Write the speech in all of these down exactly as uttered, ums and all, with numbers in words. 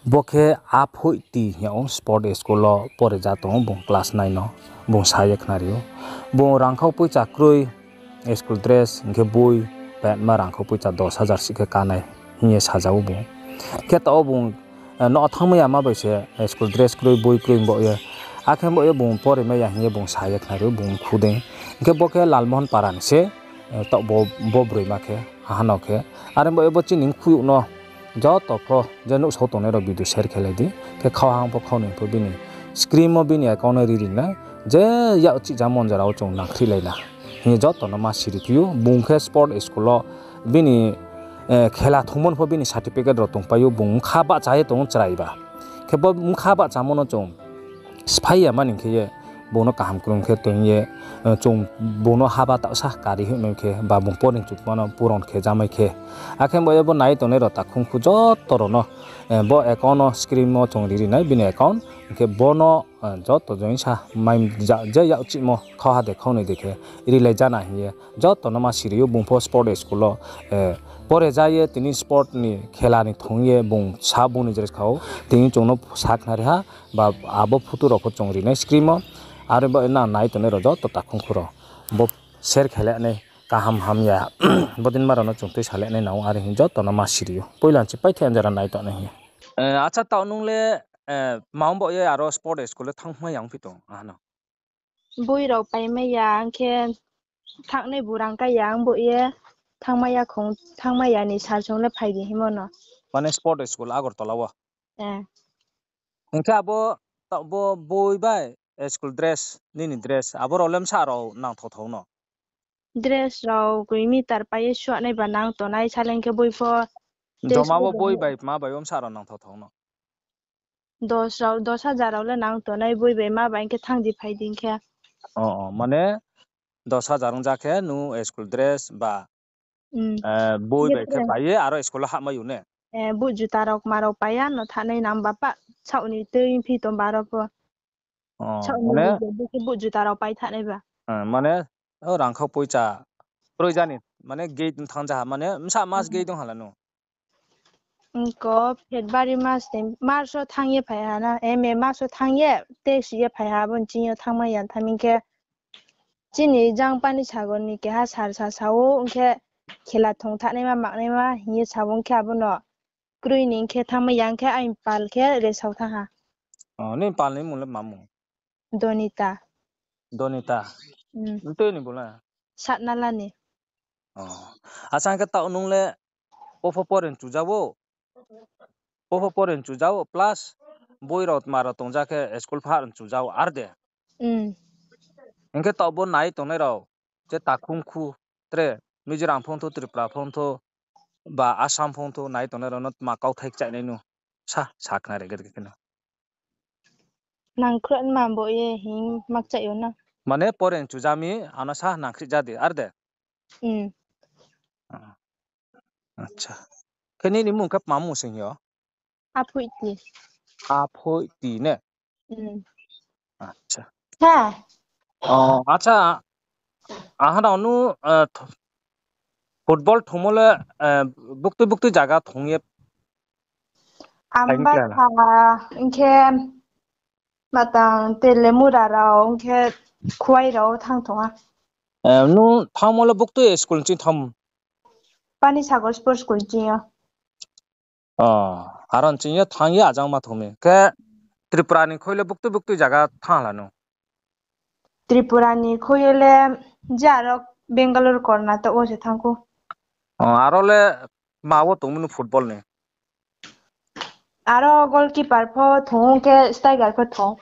Bo khe Aphoih T hing yag ou, sport school wo pore ja tong ou, bung class nine no, bung sa ye khnari ou. Bung rangkhau poicha kroi, school dress, hing khe boi, petma rangkhau poicha dos hajar si khe kanai, hing ye saja ou bung. Khe taoh wo bung, eh, no thanngmai ya ma bai se, eh, school dress kroi, boi kroi bo ye. Akhe bo ye bung pore mai ya hing ye bung sa ye khnari ou, bung khu dei. Hing khe bo khe Lalmohon para ni se, eh, taoh bo, bo broima khe, aha no khe. Are bo ye bo chini mkhu youh no, joto pho, je nuhsao tongnai rao video share khe lai di. Khe khau hang pho khau noi pho bini screen wo bini account no ri ri nai. Je yak chih ja mon jora wo chung nangkhrihlai na. Hing ye joto no ma siri phi ou. Bung khe sport school wo bini, eh, khela thungmo no pho bini certificate rao tongpai ou. Bung mkha bahcha ye tong ou chrai ba. Khe bo mkha bahchamo no chung sphai ya mani khe ye, bung no kaham krung khe toing ye, eh, chung bung no haba taohsa kari hoihmai khe, ba bung pore ni chutma no puron khe jamai khe. Akhe bo ye bo nai tongnai rao takhung khu joto rao no, eh, bo account no screen wo chung ri ri nai bini account. Hing khe bo no, eh, joto joinsa mai ja-, je yak chihmo khau ha de khau noi de khe rilai ja na hing ye. Joto no ma siri ou bung pho sport school wo, eh, pore ja ye tini sport ni khela ni thung ye bung sa bung ni dress kha ou. Tini chung no sa khnari ha, ba abo photo rao pho chung ri nai screen wo. Are bo nang nai tongnai rao joto takhung khu rao. Bo share khe le nai kaham hamya. Bodei ma rao no chung tuisa le nai nang ou, are hing joto no ma siri ou. Poila nchi paithai anjara nai tongnai hing ye. Eh, acha, taoh nung le, eh, ma bo ye aro sport school le thanngmai ya ongphi tong, aha no? Boi rao paimai ya, hing khe thangnai bu rang kai ya, ang bo ye thanngmai ya khong, thanngmai ya ni sir song le phai di hingmo no. Mane sport school Agartala wo? Eh. Hing khe abo, taoh bo boi bai, eh, school dress, nini dress, abo rao le bsa rao nangthao thao no? Dress rao koi meter pai ye suanai ba nang tongnai, saleng khe boi pho. Joma wo boi bai ma bai wo bsa rao nangthao thao no? Dos rao, dos hajar rao le nang tongnai, boi bai ma bai hing khe thanng di phai di hing khe. O, o, mane dos hajar ong ja khe nung school dress ba, eh, boi bai khe pai ye aro school wo hahmai ou ne? Eh, boot juta rao kma rao pai ya no thanai nang ba pa, saoh ni tui phi tong ba aro pho. O, saoh ni mane, bo khe boot juta rao pai thanai ba. Eh, mane, o rangkhau poicha kroi ja ni, mane gate thanng ja ha, mane bsa mas gate ong hala no? Ko February mas ni, March wo thanng ye phai ha na, eh, May mas wo thanng ye, test ye phai ha, abo ni ching yo thanngmai ya tha hing khe. Chini jang Panisagar ni keha sir sa sa ou, ong khe khela thong thanaima, maknaima hing ye sa ou, ong khe abo no kroi ni ong khe thanngmai ya, ong khe aini pal khe resao thanng ha. O, nini pal ni mung le ma mung? Donita. Donita. Tui ni bo le? Satnala ni. O. Acha, hing khe taoh nung le bo pho pore ni chuja ou? Bo pho pore ni chuja ou, plus boi rao tma rao tong ja khe school pha ni chuja ou, ar de? Hing khe taoh bo nai tongnai rao, je takhung khu, tre Mizoram phung thou, Tripura phung thou, ba Assam phung thou, nai tongnai rao no tma kauthai kchaih nai nu, sa, sa khnari gede khe no. Nang khruh ma bo ye hing ma kchaih ou na. Mane pore ni chuja mi, ano sa nangkhri ja di, ar de? Acha. Khe nini mung khe tma mung sing yo? Aphoih T. Aphoih T ne? Acha. Acha, aha rao nu, football thungmo le, buktui buktui zaga thung ye Ambatha, hing khe matang Telemura rao, hing khe Khuwai rao thanng tong ha. Nung thanngmo le buktui school ni ching thanng? Panisagar Sports School ni ching yo. Aro ni ching yo thanng ye ajang ma thung mi. Khe Tripura ni khoi le buktui buktui zaga thanng la nung? Tripura ni khoi yo le je aro Bangalore, Karnataka wo se thanng khou. Aro le ma wo tong mi nung football ni? Aro goalkeeper pho thung, khe striker pho thung.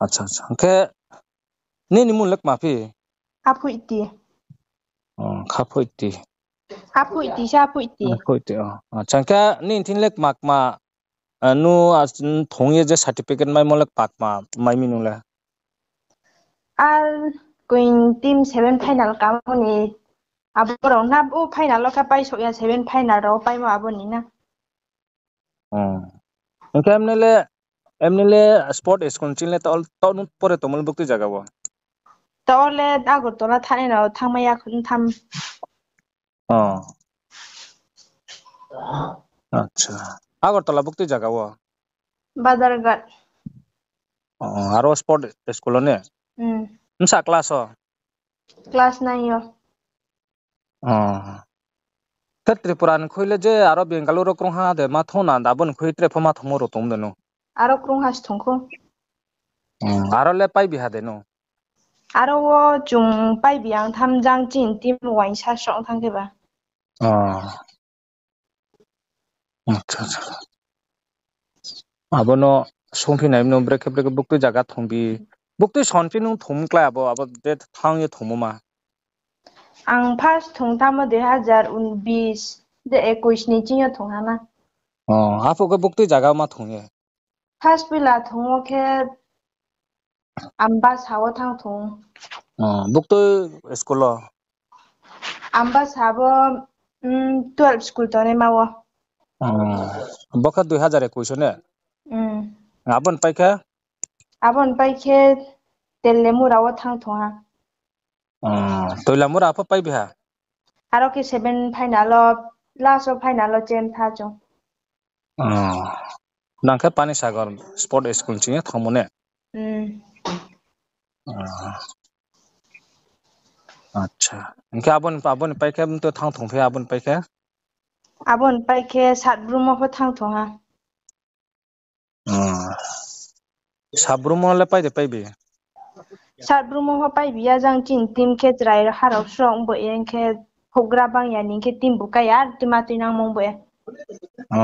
Acha, acha. Hing khe nini mung le kma phi? Aphoih T. Khaphoih T. Aphoih T se, Aphoih T. Acha, hing khe nini thing le kma kma, nu thung ye je certificate maimo le kma kma mai mi nung le? Ar koi team seven final kamo ni, abo rao na, o final wo khe paisouh ya, seven final rao paimo abo ni na. Hing khe emni le, emni le sport school ni ching le taoh, taoh nung pore tongmo le buktui zaga wo? Taoh le Agartala thanai rao thanngmai ya kho tham. Acha. Agartala buktui zaga wo? Badarghat. O, aro sport school o ne? Hmm. Bsa class o? Class nine yo. O. Khe Tripura ni khui le je aro Bengaluru krungha de ma thung na, abo ni khui tre pho ma thungmo rao tong de no? Aro krungha se thung khou. Hmm, aro le paibi ha de no? Aro wo chung paibi ang tham jang chini team uaingsa sroh thanng khe ba. O. Acha, acha. Abo no sungphi nai no brekhe brekhe buktui zaga thungbi. Buktui sonphi nung thung klái abo, abo je thanng ye thungmo ma? Ang first thung tamo dui hazar unbis, de ekuis ni ching yo thung ha na. O, aphuh khe buktui zaga ma thung ye? First poila thungmo khe Ambasa wo thanng thung. O, buktui school o? Ambasa bo, mm, twelve school tongnaima wo. O, bo khe dui hazar ekuis o ne? Mm. Abo ni pai khe? Abo ni pai khe Tellemura wo thanng thung ha. O, Toilamura pho paibi ha? Aro khe seven final o, last o final o chem tha chung. O, nang khe Panisagar sport school ching ye thangmo ne? Hmm. O. Acha. Hing khe abo ni, abo ni pai khe mto thanng thung phi, abo ni pai khe? Abo ni pai khe Satbrumo pho thanng thung ha. O. Satbrumo le pai de paibi? Satbrumo pho paibi ya, jang chini team khe chrai harao sroh bo ye, hing khe houhgra bang ya ni hing khe team bu kai ya, tma tuinangmo bo ye. O.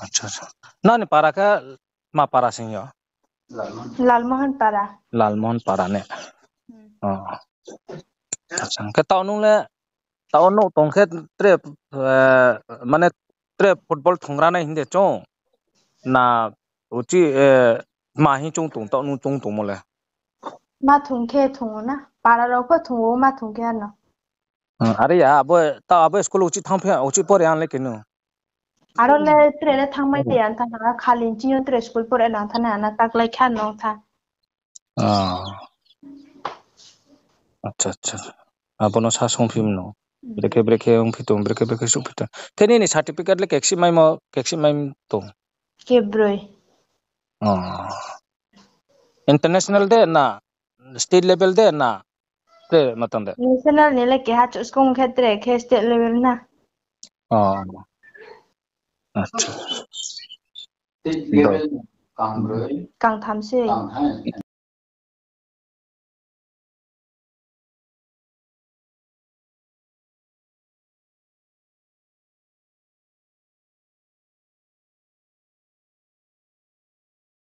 Acha, acha. Nani para khe ma para sing yo? Lalmohon para. Lalmohon para ne? Hmm. O. Acha, hing khe taoh nung le, taoh nouh tong khe tre, eh, mane tre football thungra nai hing de chung? Na uchih, eh, ma hing chung tong, taoh nung chung tongmo le? Ma thung khe thung o na. Para rao pho thung o, ma thung khe ano. Hmm, are ya, abo, taoh abo school uchih thanngphi, uchih pore ang le kenu. Aro le tre le thanngmai ya, thanng ha, khali chini yo tre school pore nang thanng ha na, taklai kha no tha. Ah. Acha, acha. Abo no sa sungphi mano. Hmm. Brekhe, brekhe ongphi tong, brekhe, brekhe suhphi tong. Khe nini certificate le keksi maimo, keksi mai tong? Kebroi. Ah. International de na, state level de na, tre matang de? National ni le keha chouhskong khe tre khe state level na. Ah. Acha. Kangtham se.